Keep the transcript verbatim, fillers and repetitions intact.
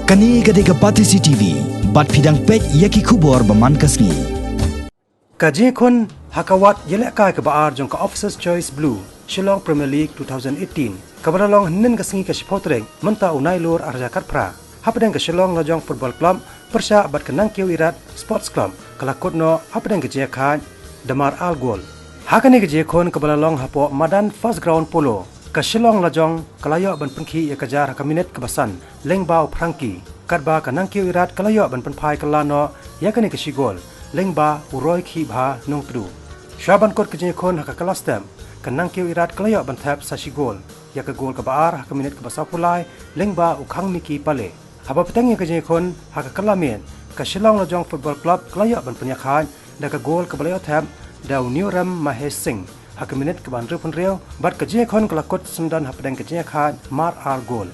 Kane ka dei ka Batesi T V, bad phi dang peit ïa ki khubor ba man ka sngi. Ka jingïakhun ha ka wat ïalehkai kaba ar jong ka Officers Choice Blue Shillong Premier League two thousand eighteen, kaba la long hynnin ka sngi ka shiphew tarik mynta u Nailur arhajar khatphra, hapdeng ka Shillong Lajong Football Club pyrshah bad ka Nangkiew Irat Sports Club, ka la kut noh hapdeng ka jingïakhaid da mar ar gol. Ha kane ka jingïakhun kaba la long hapoh madan First Ground Polo, ka Shillong Lajong ka la ïoh ban pynkhih ïa ka jar ha ka minit kaba san lyngba u Frankie, katba ka Nangkiew Irat ka la ïoh ban pynphai kylla noh ïa kane ka shi gol lyngba u Roy Khibha Nongtdu. Shuwa ban kut ka jingïakhun ha ka kylla step, ka Nangkiew Irat ka la ïoh ban thep sa shi gol ïa ka gol kaba ar ha ka minit kaba sawphew lai lyngba u Khangmiki Pale. Haba bteng ïa ka jingïakhun ha ka kylla miet, ka Shillong Lajong Football Club ka la ïoh ban pynïakhaid da ka gol kaba la ïoh thep da u Niurem Mahesh Singh ha ka minit kaba hynriewphew hynriew, bad ka jingïakhun ka la kut syndon hapdeng ka jingïakhaid mar ar gol.